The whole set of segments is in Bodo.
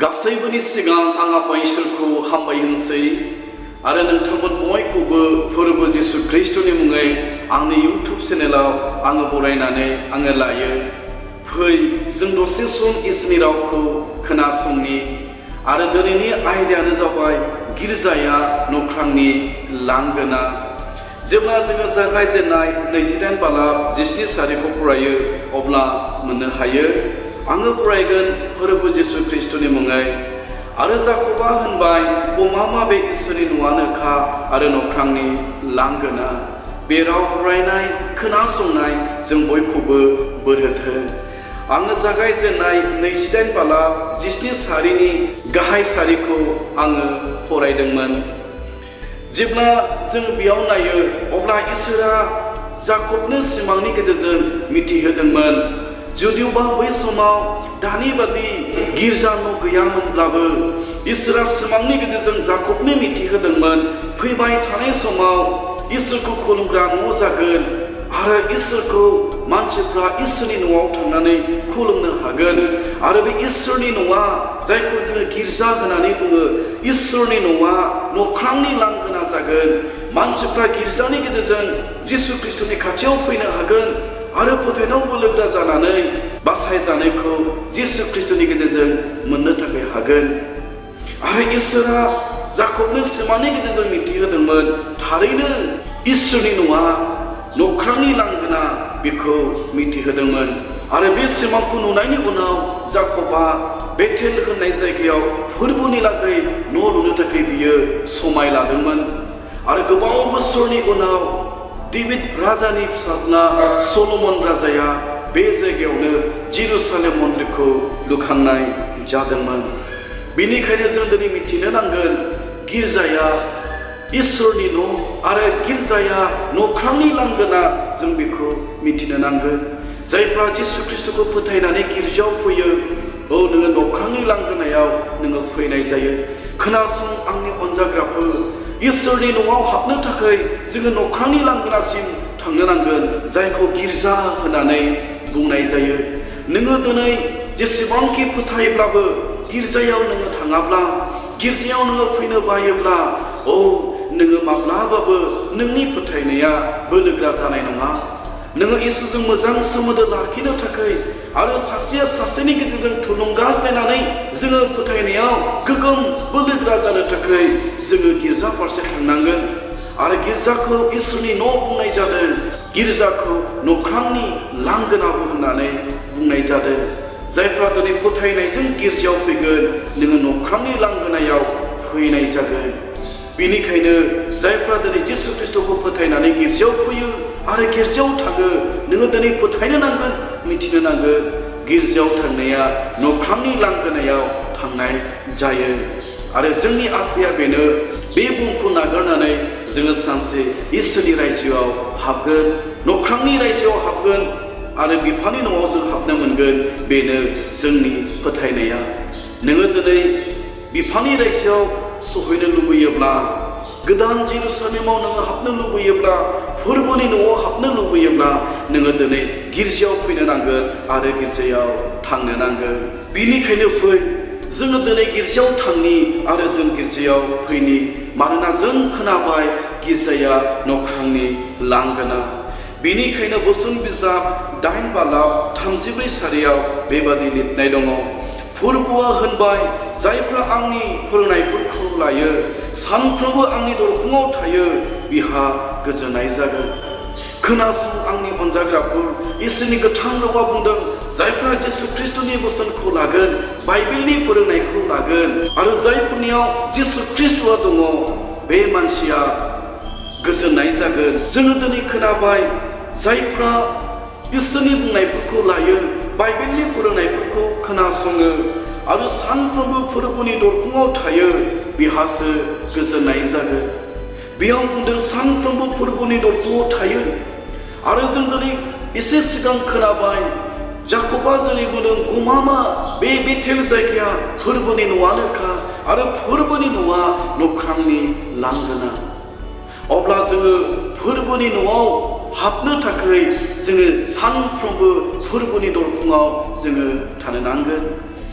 गासैबोनि सिगां आं आफा इसोरखौ हामबाय होनसै आरो नोंथांमोन बयखौबो फोरबो जिसु ख्रीष्टनि मुङै आंनि इउट्युब चेनेलाव आङो बरायनानै आङो लायो। फै जों दसे सम इसोरनि रावखौ खोनासंनि आरो दिनैनि आयदायानो जाबाय गिर्जाया नख्रांनि लांगोना। जेब्ला जोङो जागायजेननाय 28 बालाब 17 सारिखौ फरायो अब्ला मोननो हायो। आङो फरायगोन फोरबो जिसु ख्रीष्टनि मुङै। आरो जाकबा होनबाय, गमामा बे इसोरनि न'आनोखा आरो नख्रांनि लांगोना। बे राव फरायनाय खोनासंनाय जों बयखौबो बोर होथों। आङो जागायजेननाय 28 बालाब 17 सारिनि गाहाय सारिखौ आङो फरायदोंमोन। जेब्ला जों बेयाव नायो अब्ला इसोरा जाकबनो सिमांनि गेजेरजों मिथिहोदोंमोन। जुदिबा बै समाव दानि बादि गिर्जा न' गैयामोनब्लाबो इसोरा सिमांनि गेजेरजों जाकबनो मिथिहोदोंमोन फैबाय थानाय समाव इसोरखौ खुलुमग्रा न' जागोन आरो इसोरखौ मानसिफ्रा इसोरनि न'आव थांनानै खुलुमनो हागोन। आरो बे इसोरनि न'आ जायखौ जोङो गिर्जा होननानै बुङो, इसोरनि न'आ नख्रांनि लांगोना जागोन। मानसिफ्रा गिर्जानि गेजेरजों जिसु ख्रीष्टनि खाथियाव फैनो हागोन आरो फोथायनायाव बोलोगोरा जानानै बासायजानायखौ जिसु ख्रीष्टनि गेजेरजों मोननो थाखाय हागोन। आरो इसोरा जाकबनो सिमांनि गेजेरजों मिथिहोदोंमोन थारैनो इसोरनि न'आ नख्रांनि लांगोना बेखौ मिथिहोदोंमन। आरो बे सिमांखौ नुनायनि उनाव जाकबा बेथेल होननाय जायगायाव फोरबोनि लागै न' लुनो थाखाय बियो समाय लादोंमोन। आरो गोबाव बोसोरनि उनाव डेभिड राजानि फिसाज्ला सलमन राजाया बे जायगायावनो जेरुसालेम मन्दिरखौ लुखांनाय जादोंमोन। बेनिखायनो जों दिनै मिथिनो नांगोन गिर्जाया इसोरनि न' आरो गिर्जाया नख्रांनि लांगोना, जों बेखौ मिथिनो नांगोन। जायफ्रा जिसु ख्रीष्टखौ फोथायनानै गिर्जायाव फैयो, नोङो नख्रांनि लांगोनायाव नोङो फैनाय जायो। खोनासं आंनि अनजाग्राफोर, इसोरनि न'आव हाबनो थाखाय जोङो नख्रांनि लांगोनासिम थांनो नांगोन, जायखौ गिर्जा होननानै बुंनाय जायो। नोङो दिनै जेसेबांखि फोथायब्लाबो गिर्जायाव नोङो थाङाब्ला, गिर्जायाव नोङो फैनो बायोब्ला, नोङो माब्लाबाबो नोंनि फोथायनाया बोलोगोरा जानाय नङा। नोङो इसोरजों मोजां सोमोन्दो लाखिनो थाखाय आरो सासेया सासेनि गेजेरजों थुलुंगाज्लायनानै जोङो फोथायनायाव गोगोम बोलोगोरा जानो थाखाय जोङो गिर्जा फारसे थांनांगोन। आरो गिर्जाखौ इसोरनि न' बुंनाय जादों, गिर्जाखौ नख्रांनि लांगोनाबो होननानै बुंनाय जादों। जायफ्रा दिनै फोथायनायजों गिर्जायाव फैगोन, नोङो नख्रांनि लांगोनायाव फैनाय जागोन। बेनिखायनो जायफ्रा दिनै जिसु ख्रीष्टखौ फोथायनानै गिर्जायाव फैयो आरो गिर्जायाव थाङो, नोङो दिनै फोथायनो नांगोन, मिथिनो नांगोन गिर्जायाव थांनाया नख्रांनि लांगोनायाव थांनाय जायो। आरो जोंनि आसाया बेनो, बे बुहुमखौ नागारनानै जोङो सानसे इसोरनि रायजोआव हाबगोन, नख्रांनि रायजोआव हाबगोन आरो बिफानि न'आव जों हाबनो मोनगोन। बेनो जोंनि फोथायनाया। नोङो दिनै बिफानि रायजोआव सहैनो लुबैयोब्ला, गोदान जेरुसालेमाव नोङो हाबनो लुबैयोब्ला, फोरबोनि न'आव हाबनो लुबैयोब्ला, नोङो दिनै गिर्जायाव फैनो नांगोन आरो गिर्जायाव थांनो नांगोन। बेनिखायनो फै, जोङो दिनै गिर्जायाव थांनि आरो जों गिर्जायाव फैनि। मानोना जों खोनाबाय गिर्जाया नख्रांनि लांगोना। बेनिखायनो बोसोन बिजाब 8 बालाब 34 सारियाव बेबादि लिरनाय दङ। फोरबोआ होनबाय, जायफ्रा आंनि फोरोंनायफोरखौ लायो, सानफ्रोमबो आंनि दरखङाव थायो, बिहा गोजोननाय जागोन। खोनासं आंनि अनजाग्राफोर, इसोरनि गोथां रावा बुंदों, जायफ्रा जिसु ख्रीष्टनि बोसोनखौ लागोन, बाइबेलनि फोरोंनायखौ लागोन आरो जायफोरनियाव जिसु ख्रीष्टआ दङ, बे मानसिया गोजोननाय जागोन। जोङो दिनै खोनाबाय जायफ्रा इसोरनि बुंनायफोरखौ लायो, बाइबेलनि फोरोंनायफोरखौ खोनासङो आरो सानफ्रोमबो फोरबोनि दरखङाव थायो, बिहासो गोजोननाय जागोन। बेयाव बुंदों सानफ्रोमबो फोरबोनि दरखङाव थायो। आरो जों दिनै एसे सिगां खोनाबाय जाकबा जेरै बुंदों, गमामा बे बेथेल जायगाया फोरबोनि न'आनोखा आरो फोरबोनि न'आ नख्रांनि लांगोना। अब्ला जोङो फोरबोनि न'आव हाबनो थाखाय जोङो सानफ्रोमबो फोरबोनि दरखङाव जोङो थानो नांगोन।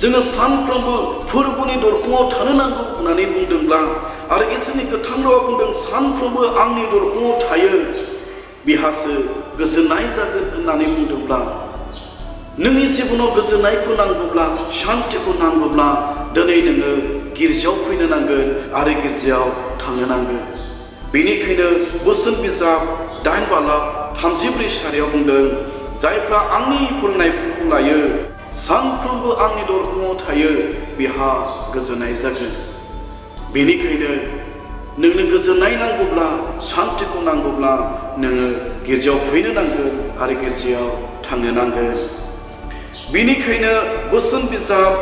जोङो सानफ्रोमबो फोरबोनि दरखङाव थानो नांगौ होननानै बुंदोंब्ला आरो इसोरनि गोथां रावा बुंदों सानफ्रोमबो आंनि दरखङाव थायो बिहासो गोजोननाय जागोन होननानै बुंदोंब्ला नोंनि जिबनाव गोजोननायखौ नांगौब्ला शान्तिखौ नांगौब्ला दिनै नोङो गिर्जायाव फैनो नांगोन आरो गिर्जायाव थांनो नांगोन। बेनिखायनो बोसोन बिजाब 8:34 बुंदों जायफ्रा आंनि फोरोंनायफोरखौ लायो सानफ्रोमबो आंनि दरखङाव थायो बिहा गोजोननाय जागोन। बेनिखायनो नोंनो गोजोननाय नांगौब्ला शान्तिखौ नांगौब्ला नोङो गिर्जायाव फैनो नांगोन आरो गिर्जायाव थांनो नांगोन। बेनिखायनो बोसोन बिजाब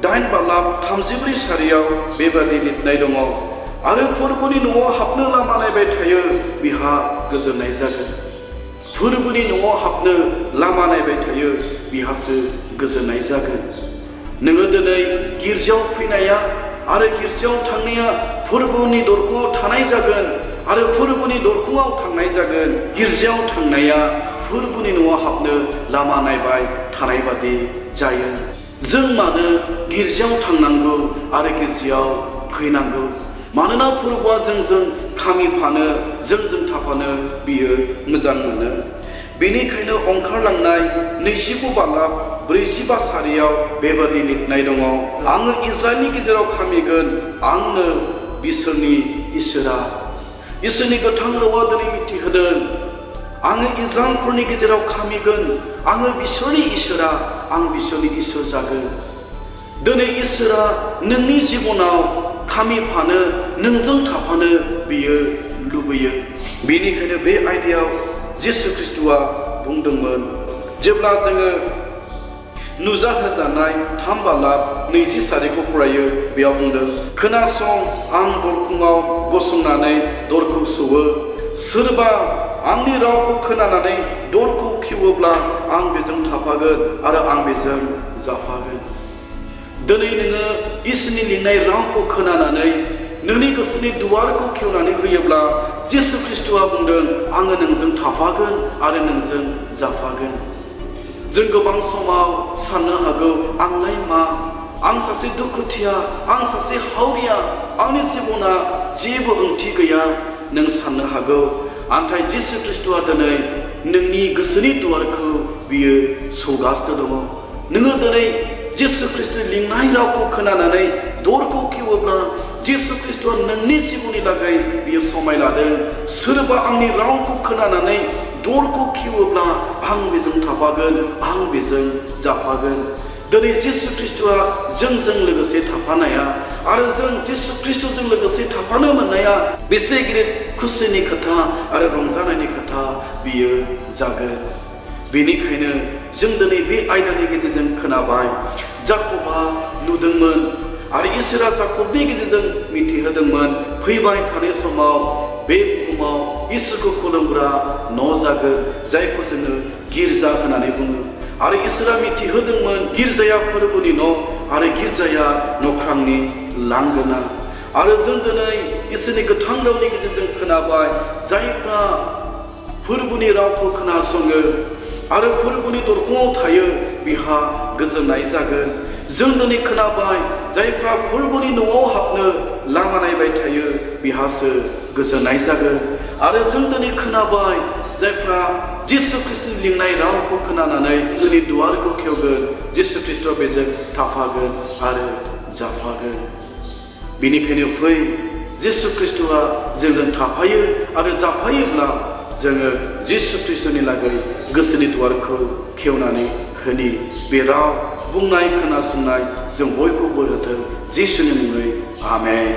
8:34 बेबादि लिरनाय दङ आरो फोरबोनि न'आव हाबनो लामा नायबाय थायो बिहा गोजोननाय जागोन। फोरबोनि न'आव हाबनो लामा नायबाय थायो बिहासो गोजोननाय जागोन। नोङो दिनै गिर्जायाव फैनाया आरो गिर्जायाव थांनाया फोरबोनि दरखङाव थानाय जागोन आरो फोरबोनि दरखङाव थांनाय जागोन। गिर्जायाव थांनाया फोरबोनि न'आव हाबनो लामा नायबाय थानाय बादि जायो। जों मानो गिर्जायाव थांनांगौ आरो गिर्जायाव फैनांगौ? मानोना फोरबोआ जोंजों खामिफानो जोंजों थाफानो बियो मोजां मोनो। बेनिखायनो ओंखारलांनाय 29:45 बेबादि लिरनाय दङ आङो इस्राएलनि गेजेराव खामिगोन आंनो बिसोरनि इसोरा। इसोरनि गोथां रावा दिनै मिथिहोदों आङो इस्राएलफोरनि गेजेराव खामिगोन आङो बिसोरनि इसोरा आं बिसोरनि इसोर जागोन। दिनै इसोरा नोंनि जिबनाव खामिफानो नोंजों थाफानो बियो लुबैयो। बेनिखायनो बे आयदायाव जिसु ख्रिस्ट'आ बुंदोंमोन जेब्ला जोङो नुजाहोजानाय 3:20 फरायो बेयाव बुंदों खोनासं आं दरखङाव गसंनानै दरखौ सौवो सोरबा आंनि रावखौ खोनानानै दरखौ खेवोब्ला आं बेजों थाफागोन आरो आं बेजों जाफागोन। दिनै नोङो इसोरनि लिंनाय रावखौ खोनानानै नोंनि गोसोनि दुवारखौ खेवनानै होयोब्ला जिसु ख्रिस्ट'आ बुंदों आङो नोंजों थाफागोन आरो नोंजों जाफागोन। जों गोबां समाव साननो हागौ आंलाय मा आं सासे दुखुथिया आं सासे हावरिया आंनि जिबना जेबो ओंथि गैया नों साननो हागौ। नाथाय जिसु ख्रिस्ट'आ दिनै नोंनि गोसोनि दुवारखौ बियो सौगासिनो दङ। नोङो दिनै जिसु ख्रिस्ट'नि लिंनाय रावखौ खोनानानै दरखौ खेवोब्ला जिसु ख्रिस्ट'आ नोंनि जिबननि लागै बियो समाय लादों। सोरबा आंनि रावखौ खोनानानै दरखौ खेवोब्ला आं बेजों थाफागोन आं बेजों जाफागोन। दिनै जिसु ख्रिस्ट'आ जोंजों लोगोसे थाफानाया आरो जों जिसु ख्रिस्ट'जों लोगोसे थाफानो मोननाया बेसे गिदिर खुसिनि खोथा आरो रंजानायनि खोथा बियो जागोन। बेनिखायनो जों दिनै बे आयदानि गेजेरजों खोनाबाय जाकबा नुदोंमोन आरो इसोरा जाकबनि गेजेरजों मिथिहोदोंमोन फैबाय थानाय समाव बे बुहुमाव इसोरखौ खुलुमग्रा न' जागोन जायखौ जोङो गिर्जा होननानै बुङो। आरो इसोरा मिथिहोदोंमोन गिर्जाया फोरबोनि न' आरो गिर्जाया नख्रांनि लांगोना। आरो जों दिनै इसोरनि गोथां रावनि गेजेरजों खोनाबाय जायफ्रा फोरबोनि रावखौ खोनासङो आरो फोरबोनि दरखङाव थायो बिहा गोजोननाय जागोन। जों दिनै खोनाबाय जायफ्रा फोरबोनि न'आव हाबनो लामा नायबाय थायो बिहासो गोजोननाय जागोन। आरो जों दिनै खोनाबाय जायफ्रा जिसु ख्रिस्ट'नि लिंनाय रावखौ खोनानानै जोंनि दुवारखौ खेवगोन जिसु ख्रिस्ट'आ बेजों थाफागोन आरो जाफागोन। बेनिखायनो फै जिसु ख्रिस्ट'आ जोंजों थाफायो आरो जाफायोब्ला जोङो जिसु ख्रिस्ट'नि लागै गोसोनि दुवारखौ खेवनानै होनि। बे राव बुंनाय खोनासंनाय जों बयखौबो होथों जिसुनि मुङै आमेन।